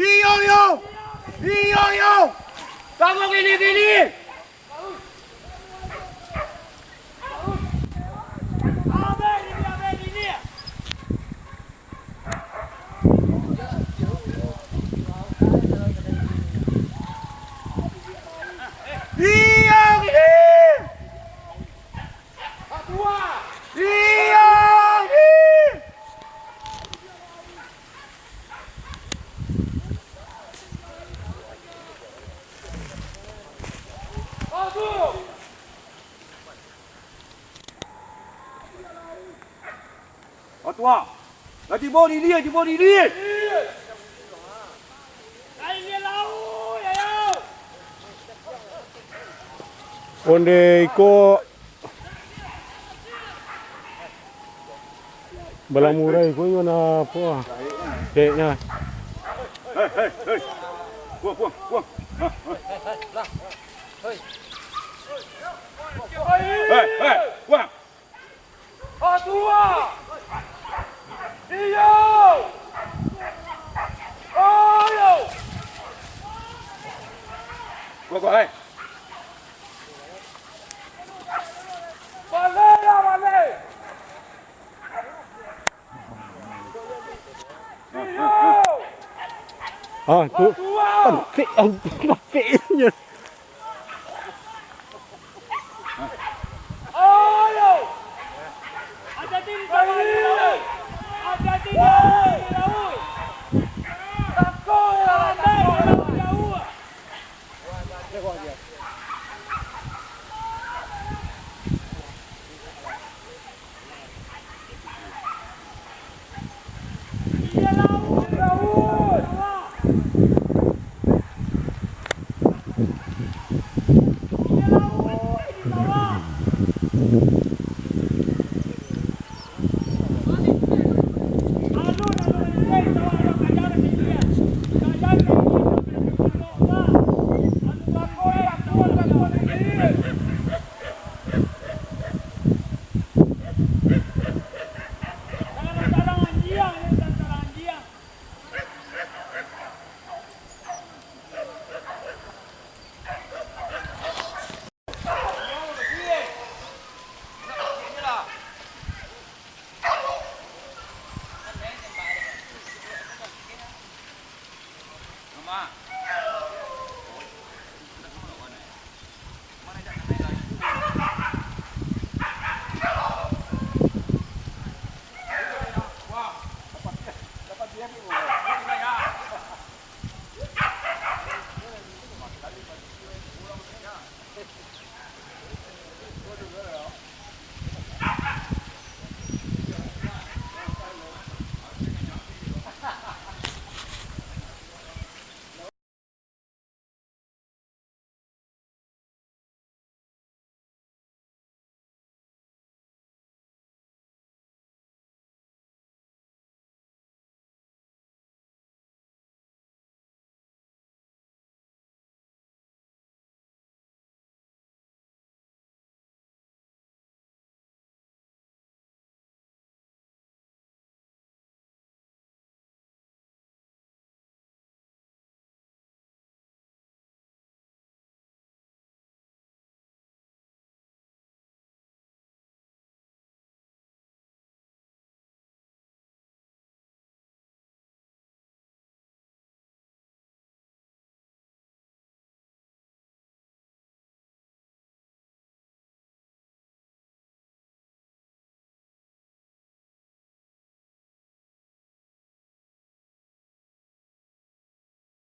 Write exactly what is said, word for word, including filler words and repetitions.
Iyo, iyo! Iyo, iyo! Kamu gini, gini! Iyo, gini! Iyo, gini! Atua, lah tibo di ilia, tibo di ilia. Onde iko. Balamurai ko iyo na apo? Kayaknya. Hei, hei, hei. Buang, buang, buang. Hei, hei, buang. Atua! Iyo! Ayo! Buang, buang, hei. Balik lah, balik! Ah, tu. Ampek, ampek, ampeknya.